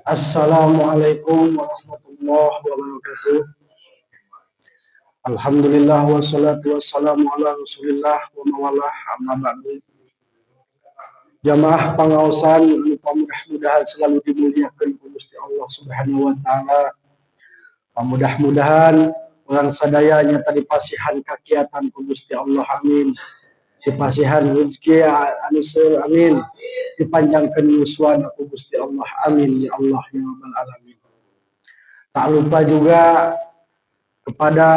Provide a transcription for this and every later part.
Assalamualaikum warahmatullahi wabarakatuh. Alhamdulillah wassalatu wassalamu ala Rasulillah wa man walah, amma ba'du. Jamaah pangaosan anu mudah-mudahan selalu dimuliakan ku Gusti Allah Subhanahu wa taala. Mudah-mudahan urang sadaya nya dipasihan kakiatan ku Gusti Allah, amin. Dipasihan rezeki anu seueur, amin. Dipanjangkeun yuswana ku Gusti Allah, amin ya Allah ya Rabbal alamin. Tak lupa juga kepada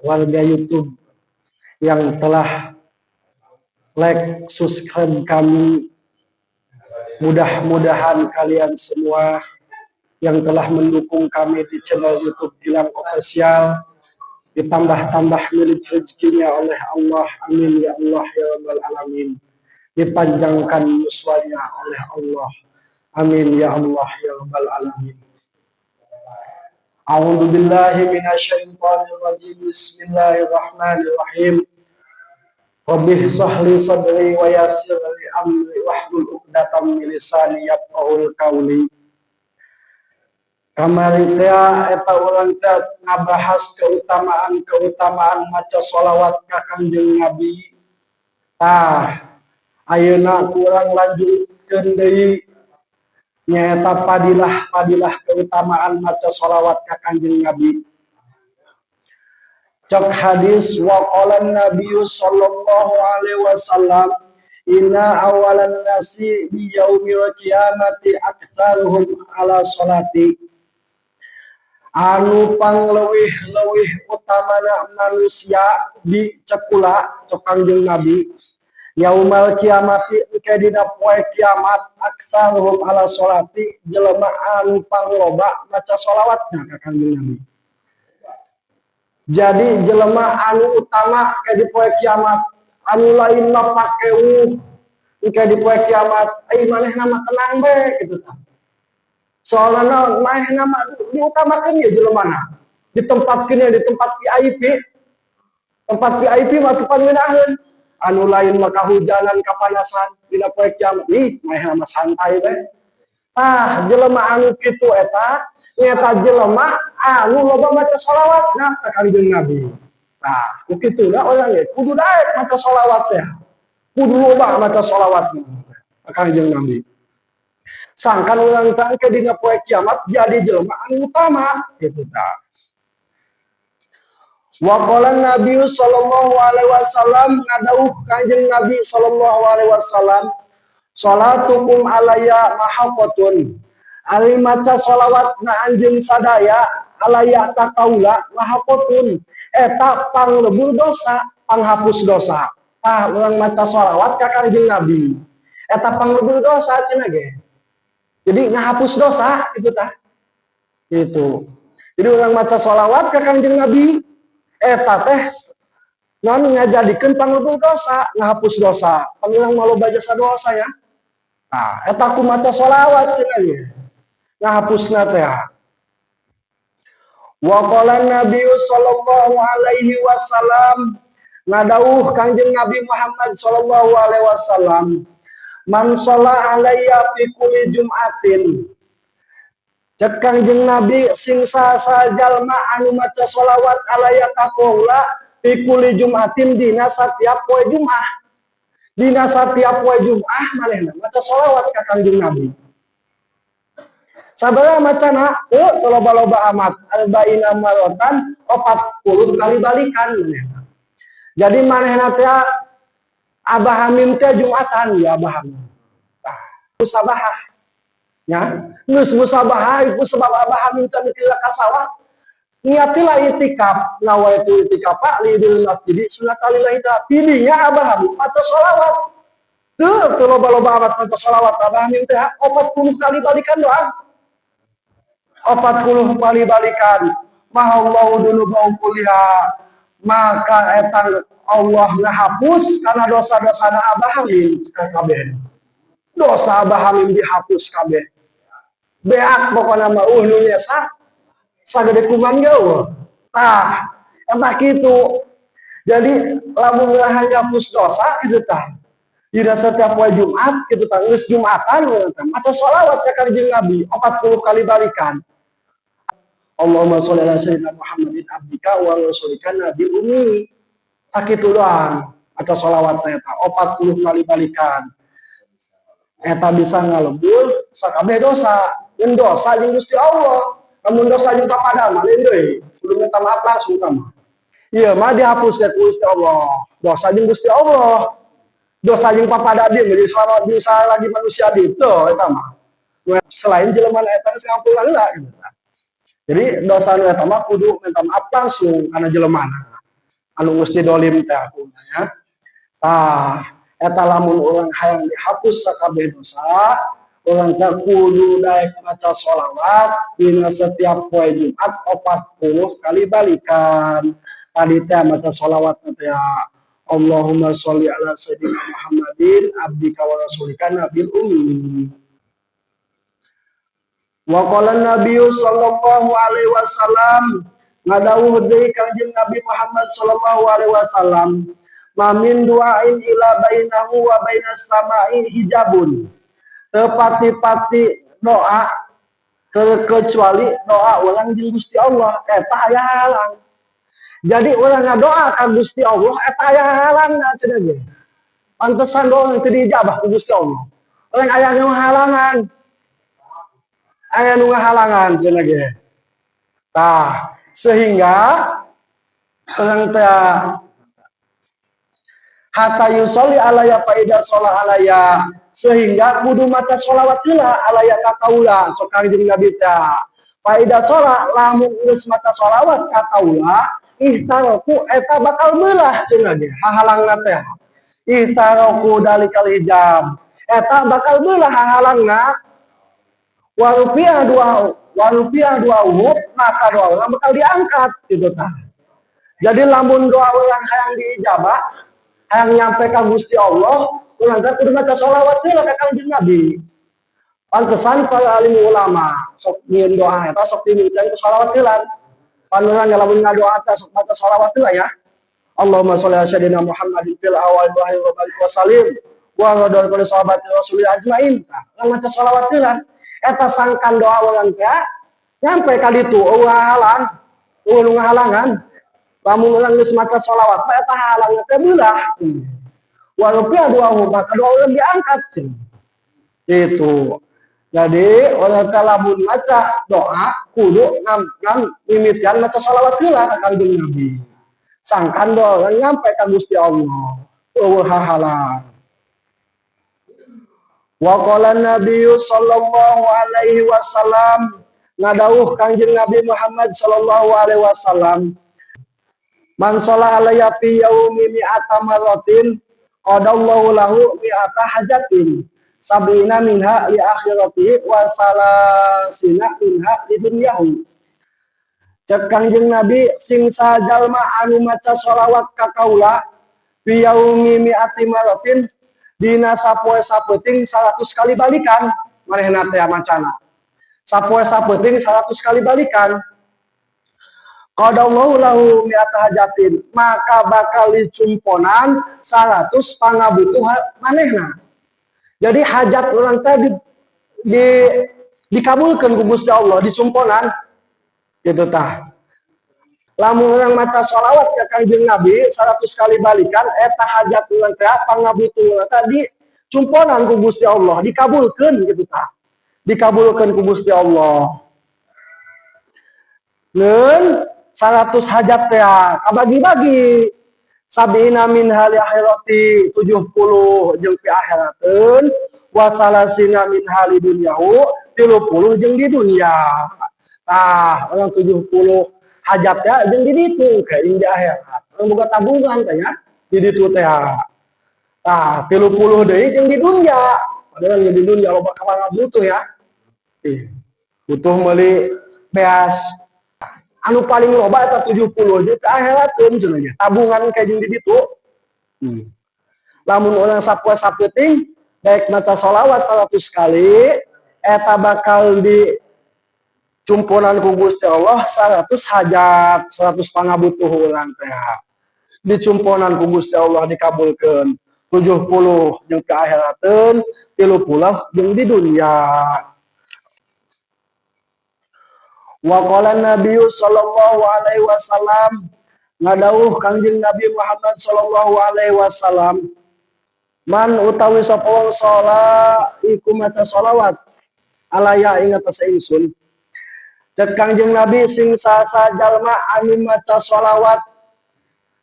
warga YouTube yang telah like, subscribe kami. Mudah-mudahan kalian semua yang telah mendukung kami di channel YouTube Gilang Official ditambah-tambah milik rezekinya oleh Allah. Amin ya Allah ya Rabbal alamin. Dipanjangkan yuswanya oleh Allah. Amin ya Allah ya Rabbal alamin. A'udzu billahi minasyaitonir rajim. Bismillahirrahmanirrahim. Rabbi shrah li sadri wa yassir li amri wahlul 'uqdatam min lisani yafqahul qawli. Kamari teh eta urang teh ngabahas keutamaan-keutamaan maca sholawat ka Kangjeng Nabi. Tah, ayeuna kurang lanjutkeun deui, nyaeta fadilah-fadilah keutamaan maca sholawat ka Kangjeng Nabi. Cek hadis, wa qala Nabi sallallahu alaihi wasallam, inna awalan nasi bi yaumil qiyamati aktsaruhum ala sholati. Anu pangleuwih-leuwih utamana manusia di cekula, cek Kangjeng Nabi, yaumal kiamati, engke dina poe kiamat, aktsaruhum ala sholati, jelema anu pangloba maca sholawatna ka Kangjeng Nabi. Jadi jelema anu utama ke di poe kiamat, anu lain mah pakewuh engke di poe kiamat, ai manehna mah tenang be kitu tah. Soalnya naon? Manehna mah diutamakeun ya jelemana, ditempatkeun ya di tempat VIP. Tempat VIP mah teu ngeunaheun. Anu lain mah kahujanan, kapanasan dina poe kiamat, ih, manehna mah santai we. Tah, jelema anu kitu eta nyaeta jelema anu loba maca sholawat nah ka Kangjeng Nabi. Tah, ku kituna urang ge kudu daek maca sholawat teh, kudu loba maca sholawat ka Kangjeng Nabi, sangkan urang teh engke dina poe kiamat jadi jelema anu utama kitu tah. Wa qala Nabi sallallahu alaihi wasallam, ngadawuh Kanjeng Nabi sallallahu alaihi wasallam, salatukum alayya mahaqatun, ari maca sholawat na anjeun sadaya, alayya ka kaula, mahaqatun, eta panglebur dosa, panghapus dosa. Tah, urang maca sholawat ka Kanjeng Nabi eta panglebur dosa cenah ge. Jadi ngahapus dosa itu tah gitu. Jadi urang maca sholawat ka Kanjeng Nabi eta teh non ngajadikeun panglebur dosa, ngahapus dosa. Pan urang mah loba jasa dosa ya. Nah, eta ku maca sholawat cenah ge ngahapusna teh. Wa qala Nabi sallallahu alaihi wasallam, ngadawuh Kangjeng Nabi Muhammad sallallahu alaihi wasallam, man sholla alayya fi kulli jum'atin, cek Kangjeng Nabi, sing saha jalma anu maca sholawat alayya ka kaula, fi kulli jum'atin, dina satiap poe Jumat, dina satiap poe Jumat manehna maca sholawat ka Kangjeng Nabi. Sabaraha macana? Oh, loba-loba amat, arba'ina marotan, 40 kali balikan manehna. Jadi manehna teh Abah Hamim teh Jumatan ya, Abah Hamim. Tah, musabahah. Ya, geus musabahah iku sebab Abah Hamim teh ka sawah. Niatilah itikaf, nawaitu itikaf li dil masjid sunnatalillahi ta'ala. Tidinya Abah Hamim maca sholawat. Tuh, tuh loba-loba amat maca sholawat Abah Hamim teh 40 kali balikan doang. 40 kali balikan. Mahallahu dzunubahum kulliha. Maka eta Allah ngahapus karena dosa-dosa na Abah Hamim kabeh. Dosa Abah Hamim dihapus kabeh. Beak pokokna mah, nu nyesa sagede kuman ge eueuh. Tah, eta kitu. Jadi lamun ngahapus dosa kitu tah. Tidak setiap poe Jumat gitu tah, geus Jumatan urang teh maca sholawat ka Kanjeng Nabi 40 kali balikan. Allahumma sholli ala sayyidina Muhammadin abdika wa rasulika nabil ummi. Sakitu doang maca sholawat teh eta 40 kali balikan. Eta bisa ngalebur sakabeh dosa. Ngan dosa jeung Gusti Allah. Lamun dosa jeung papada mah lain deui. Kudu minta maaf langsung tah mah. Ieu mah dihapus ku Gusti Allah. Dosa jeung Gusti Allah. Dosa jeung papada abdi jadi selama bisa lagi manusia abdi teu eta mah. Selain jelema eta geus ngampura heula gitu. Jadi dosa nu eta mah kudu minta maaf langsung karena jelemana. Anu geus didolim teh aku ya. Tah, eta lamun urang hayang dihapus sakabeh dosa, urang teh kudu daek maca sholawat dina setiap poe Jumat 40 kali balikan. Tadi teh maca sholawat teh ya, Allahumma sholli ala sayyidina Muhammadin abdika wa rasulika nabil ummi. Wa qala Nabiyyu sallallahu alaihi wasallam, ngadawuh deui Kangjeng Nabi Muhammad sallallahu alaihi wasallam, ma min du'ain ila bainahu wa bainas sama'i hijabun. Teu pati-pati doa kecuali doa urang jeung Gusti Allah eta aya halang. Jadi urang ngadoa ka Gusti Allah eta aya halangna cenah ge. Pantesan doa teu diijabah ku Gusti Allah. Urang aya nu halangan. Aya nu ngahalangan cenah ge. Tah, sehingga urang teh hatta yusolli alaya faida sholat alaya, sehingga kudu maca sholawat heula alaya ka kaula sok Kangjeng Nabi teh. Faida sholat, lamun geus maca sholawat ka kaula, ihtaroku eta bakal beulah cenah ge hahalangna teh. Ihtaroku dalikal hijab, eta bakal beulah hahalangna. Warupiah dua warupiah dua uhub, maka doa orang bakal diangkat gitu tah. Jadi lamun doa orang hayang diijabah, hayang nyampe ka Gusti Allah, urang teh kudu maca sholawat heula ka Kangjeng Nabi. Pantesan para alim ulama sok nyieun doa eta sok dimimitian ku sholawat heula. Pan urang lamun ngadoa teh sok maca sholawat heula ya. Allahumma sholli ala sayyidina Muhammadin fil awal wa akhir wa barik wa salim wa radhiyallahu anhu sahabati Rasulillah ajmain. Tah, urang maca sholawat heula eta sangkan doa urang teh nyampe ka ditu eueuh halang, eueuh nu ngahalangan. Lamun urang geus maca sholawat mah eta halangna teh beulah. Walaupun doa maka doa urang diangkat. Itu. Jadi urang teh lamun maca doa kudu ngam mimitian maca sholawat heula ka Kangjeng Nabi. Sangkan doa urang nyampe ka Gusti Allah. Eueuh hahalang. Wa qala Nabiyyu sallallahu alaihi wasallam, ngadawuh Kangjeng Nabi Muhammad sallallahu alaihi wasallam, man sholla alayya fi yaumi mi'ata marratin qadallahu lahu mi'ata hajatin sab'ina minha li akhirati wa salasina minha li dunyahu. Cek Kangjeng Nabi, sing sajalma anu maca sholawat ka kaula fi yaumi mi'ati marratin dina sapoe sapeuting 100 kali balikan, manehna teh macana sapoe sapeuting 100 kali balikan, qadallahu lahu mi'ata hajatin, maka bakal dicumponan 100 pangabutuh manehna. Jadi hajat urang teh di dikabulkeun ku Gusti Allah, dicumponan gitu tah. Lamun urang maca sholawat ka Kangjeng Nabi 100 kali balikan, eta hajat urang teh, pangabutuh urang teh dicumponan ku Gusti Allah, dikabulkeun gitu tah, dikabulkeun ku Gusti Allah. Ngeun 100 hajat teh kabagi-bagi, sab'ina min hali akhirati, 70 jeung pi akhirateun, wa salasina min hali dunyahu, 30 jeung di dunia. Tah, urang 70 hajat ya jeung di ditu kayak di akhirat. Urang boga tabungan teh ya di ditu teh. Tah, 30 deui jeung di dunia. Padahal di dunia loba kawan butuh ya. Ih, butuh meuli beas anu paling loba eta 70 jeung ke akhirateun cenah nya. Tabungan kayak jeung di ditu. Lamun urang sapoe sapeuting baik maca sholawat 100 kali, eta bakal di cumponan ku Gusti Allah 100 hajat, 100 pangabutuh urang teh. Dicumponan ku Gusti Allah, dikabulkeun. 70 jeung ke akhirateun, 30 jeung di dunia. Wa qala Nabi sallallahu alaihi wasallam, ngadawuh Kangjeng Nabi Muhammad sallallahu alaihi wasallam, man utawi sapa wong shola iku maca sholawat alaya ing atas ingsun. Cek Kangjeng Nabi, sing sasa jalma anu maca sholawat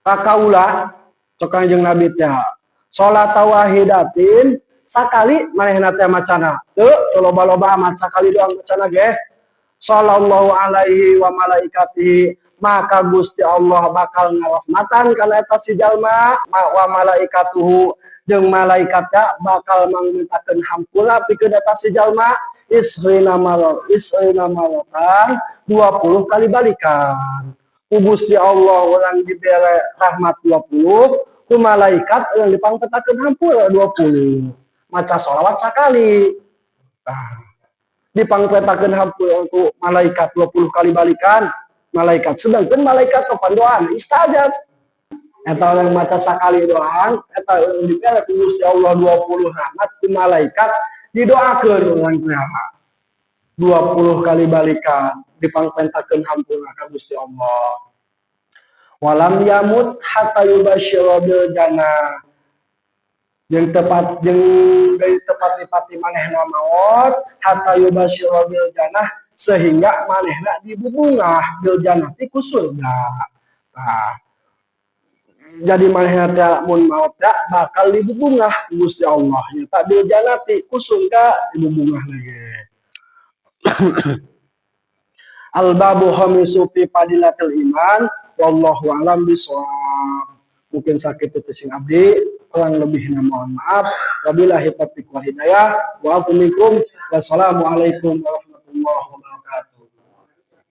ka kaula, cek Kangjeng Nabi teh, salat wahidatin, sakali manehna teh macana teu loba-loba amat, sakali doang macana ge, sallallahu alaihi wa malaikatihi, maka Gusti Allah bakal ngarahmatan kana eta si jalma, wa malaikatuhu, jeung malaikatnya bakal mangmintakeun hampura pikeun eta si jalma, isrina marot, isrina marotan, 20 kali balikan. Ku Gusti Allah urang dibere rahmat 20, ku malaikat yang dipangpetakeun hampura 20. Maca sholawat sakali. Nah, dipangpetakeun hampura ku malaikat 20 kali balikan malaikat, sedangkan malaikat kepandoan istajab. Eta orang maca sakali doang, eta orang dibere ku Gusti Allah 20 rahmat, ku malaikat didoakeun urang teh 20 kali balikan dipangpentakeun hampura ka Gusti Allah. Walam yamut hatta yubasyira bil jannah, jeung tepat jeung deui tepat dipati manehna maot, hatta yubasyira bil jannah, sehingga manehna dibubungah, bil jannati, ku surga. Nah, jadi manehna teh mun maot teh bakal dibubungah Gusti Allah nyata, bil jannati, ku surga dibubungah lagi. Al babu khamisu fi fadilatil iman, wallahu alam bisawab. Mungkin sakitu ti sing abdi, kurang lebihna mohon maaf. Wabillahi taufiq wal hidayah wa minkum. Wassalamualaikum warahmatullahi wabarakatuh.